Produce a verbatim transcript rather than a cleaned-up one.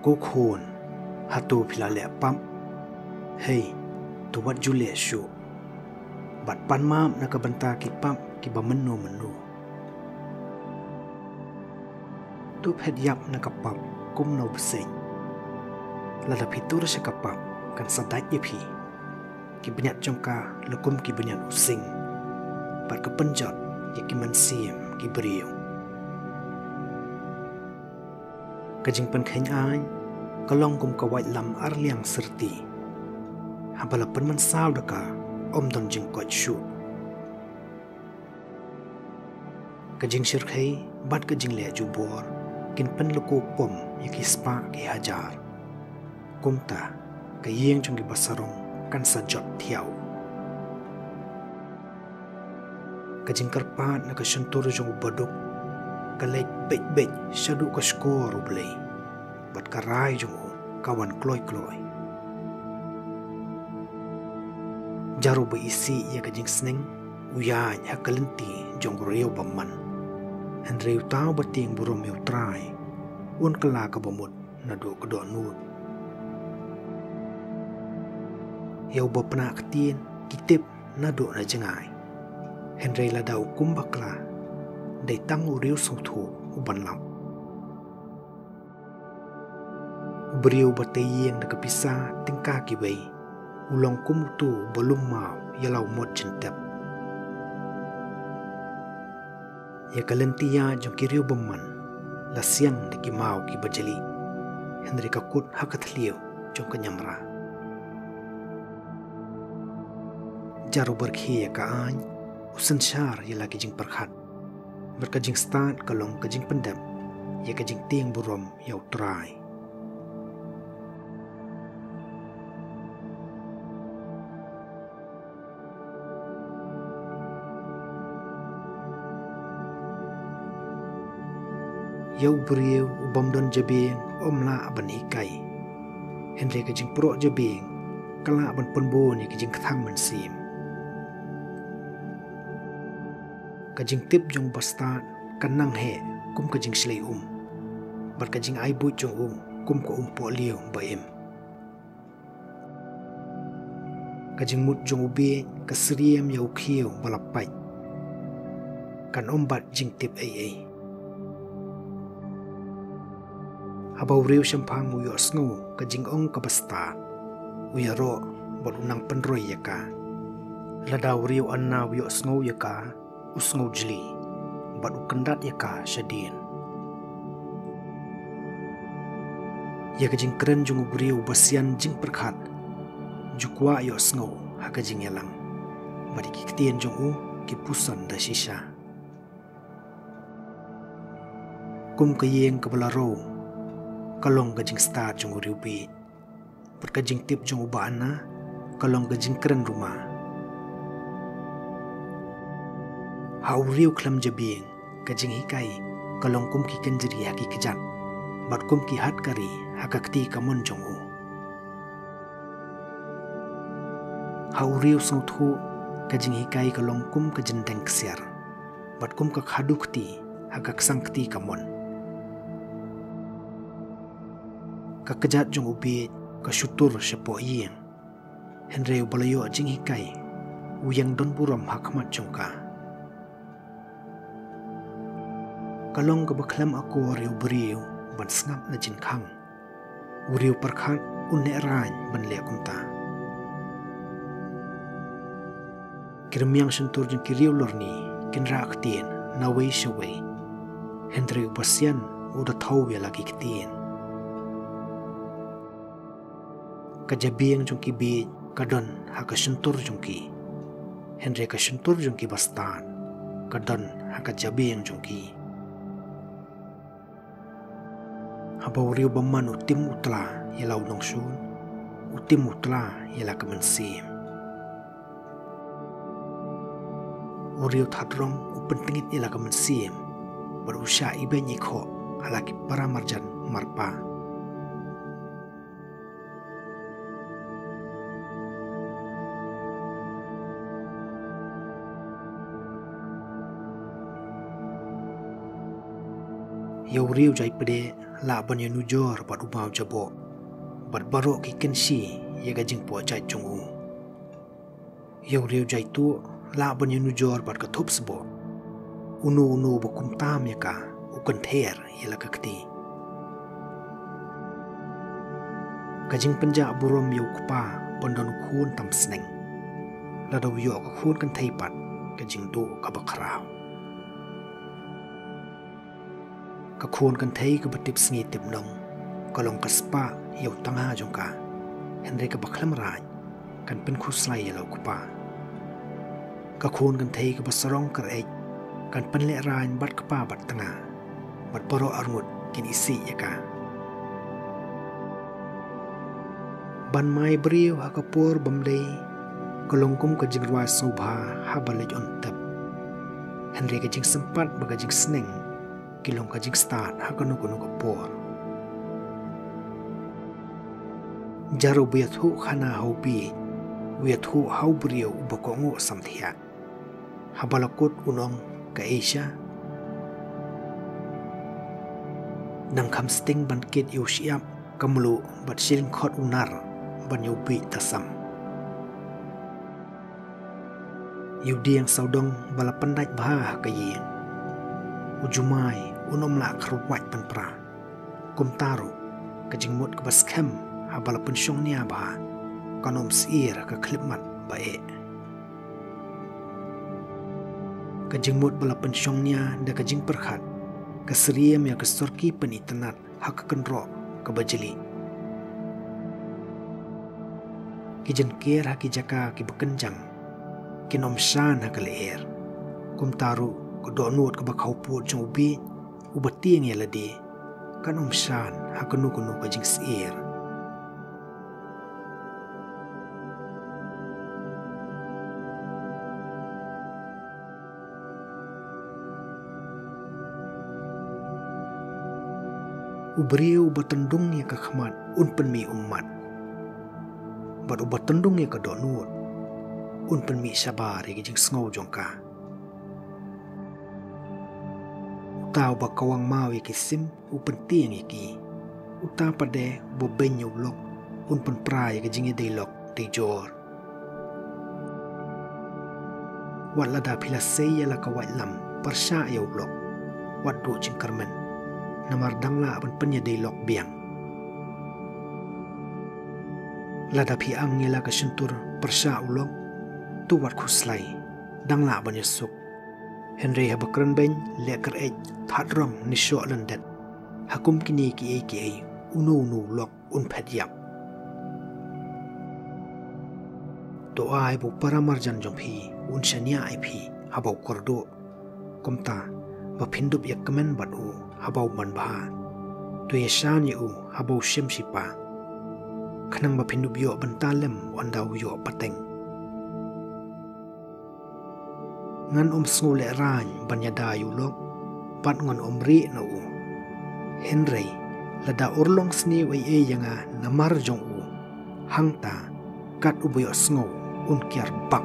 Ko khun, hato phi la leh pap? Hei, to wat ju leh shuh, bad pan map na ka bynta ki pap kiba mynno mynno. To phet ïap na ka pap kum na u bseiñ. Lada phi tur sha ka pap, kan sa dait ïa phi. Ki bniat jong ka la kum ki bniat u sing, bad ka pynjot ïa ki mynsiem ki briew. Ka jingpynkheiñ aiñ ka long kum ka waitlam ar liang syrti. Haba la pynmynsaw da ka, ym don jingkoit shuh. Ka jingshyrkhei bad ka jingleh jubor kin pynlehkupom ïa ki spah ki hajar. Kumta, ka ïing jong kiba sarong kan sa jot thiaw. Ka jingkyrpad na ka shyntur jong u baduk ka leit beit beit shaduh ka shkor U Blei, bad ka rai jong u ka wan kloi kloi. Jar uba isih ïa ka jingsneng u ïaid ha ka lynti jong u briew bymman. Hynrei uta uba tieng burom ïa U Trai un kylla kaba mut naduh ka dohnud. Ïa uba pnah ktien ki tip naduh na jngai. Hynrei lada u kum bakla, dei tang u briew sngewthuh u ban lap. U briew ba tei ïing da ka pisa tyngka kiwei u long kum utu uba lum maw ïa la u mot jingtep. Ïa ka lynti ïaid jong ki briew bymman la siang da ki maw kiba jli, hynrei ka kut ha ka thliew jong ka ñiamra. Jar uba rkhie ïa ka aiñ u synshar ïa la ki jingpyrkhat, bad ka jingstad ka long ka jingpyndep ïa ka jingtieng burom ïa U Trai. Ïa u briew u bym don jabieng ym lah ban hikai, hynrei ka jingpyrkhat jabieng ka lah ban pynbun ïa ka jingkthang mynsiem. Ka jingtip jong u bastad ka nang heh kum ka jingshlei um, bad ka jingai buit jong u kum ka um pohliew ba im. Ka jingmut jong u bieit ka syriem ïa u khiew ba la pait, kan ym bat jingtip ei ei. Haba u briew shemphang u ïohsngew ka jingong ka bastad, u ïaroh bad u nang pynroi ïa ka. Lada u briew anna u ïohsngew ïa ka, u sngewjli bad u kyndat ïa ka shadien. Ïa ka jingkren jong u briew basian jingpyrkhat ju kwah ïohsngew ha ka jingïalang, bad ïa ki ktien jong u ki puson da shisha. Kum ka ïing kaba la riew ka long ka jingstad jong u briew bieit, bad ka jingtip jong u ba anna ka long ka jingkren ruma. Ha u briew khlem jabieng ka jinghikai ka long kum ki kynjri ha ki kjat, bad kum ki hat kari ha ka kti kamon jong u. Ha u briew sngewthuh ka jinghikai ka long kum ka jingdeng ksiar, bad kum ka khadu kti ha ka ksang kti kamon. Ka kjat jong u bieit ka shu tur shapoh ïing, hynrei uba la ïoh jinghikai u ïeng don burom ha khmat jong ka. Ka long kaba khlem akor ïa u briew ban sngap na jingkhang. U briew pyrkhat un neh rain ban leh kumta. Ki rmiang shyntur jong ki briew lorni kin rah ktien nawei shawei, hynrei u basian u da thew ïa la ki ktien. Ka jabieng jong ki bieit ka don ha ka shyntur jong ki, hynrei ka shyntur jong ki bastad ka don ha ka jabieng jong ki. Haba u briew bymman u tim u tla ïa la u nongshun, u tim u tla ïa la ka mynsiem. U briew thadrong u pyntngit ïa la ka mynsiem, bad u shah ibeiñ ikhoh ha la ki para marjan marpa. Ïa u briew jai pdeng lah ban ïanujor bad u maw jaboh, bad baroh ki kynshi ïa ka jingpoh jait jong u. Ïa u riew jaituh lah ban ïanujor bad ka thup sboh. Uno uno ba kumtam ïa ka u kynther ïa la ka kti. Ka jingpynjah burom ïa u kpa ban don u khun tam sneng. Lada u ïoh ka khun kynthei pat, ka jingduh kaba khraw. Ka khun kynthei kaba tip sngi tip nong ka long ka spah ïa u tangha jong ka. Hynrei kaba khlem rain kan pynkhuslai ïa la u kpa. Ka khun kynthei kaba sarong kyreit kan pynlehrain bad kpa bad tnga, bad baroh arngut kin isih ïa ka. Ban mai briew ha ka por bym dei ka long kum ka jingrwai sngewbha haba leit on tep. Hynrei ka jingsympat bad ka jingsneng ki long ka jingstad ha kano kano ka por. Jar uba ïathuh khana ha u bieit u ïathuh ha u briew uba kohnguh samthiah. Haba la kut un ong, ka Asia. Nang kham sting ban kit ïa u shyiap, ka mluh bad shilynkhot u nar ban ïa u bieit tasam. Ïa u dieng sawdong ba la pyndait bha ha ka ïing, u jumai un ym lah kharwait pynpra. Kumta ruh ka jingmut kaba skhem haba la pynshong nia bha kan ym syier ha ka khyllipmat ba eh. Ka jingmut ba la pynshong nia da ka jingpyrkhat ka syriem ïa ka sorki pynitynnat ha ka kynroh kaba jli. Ki jynker ha ki jaka kiba kynjang kin ym shan ha ka lyer. Kumta ruh ka dohnud kaba khawpud jong u bieit uba tieng ïa lade kan ym shan ha kano kano ka jingsyier. U briew uba tyndung ïa ka khmat un pynmih ummat, bad uba tyndung ïa ka dohnud un pynmih shabar ïa ka jingsngew jong ka. Uta uba kawang maw ïa ki sim u pyntieng ïa ki. Uta pat de uba beiñ ïa u lok un pynpra ïa ka jingïadei lok dei jor. Wat lada phi la sei ïa la ka waitlam pyrshah ïa u lok, wat duh jingkyrmen, namar dang lah ban pynïadei lok biang. Lada phi ang ïa la ka shyntur pyrshah u lok, to wat khuslai, dang lah ban ïasuk. Hynrei haba kren beiñ, leh kyreit, thad rong ne shoh lyndet, ha kum kine kiei kiei uno uno u lok un phet ïap. To ai ba u paramarjan jong phi un shaniah ïa phi haba u kyrduh. Kumta ba phin dup ïakmen bad u haba u manbha. To ïashan ïa u haba u shem shipa, khnang ba phin dup ïoh bynta lem ynda u ïoh pateng. Ngan ym sngewlehraiñ ban ïada ïa u lok, bad ngan ym rieh na u. Hynrei lada urlong sniew ei ei ïa nga namar jong u, hangta kat uba ïohsngew un kiar bak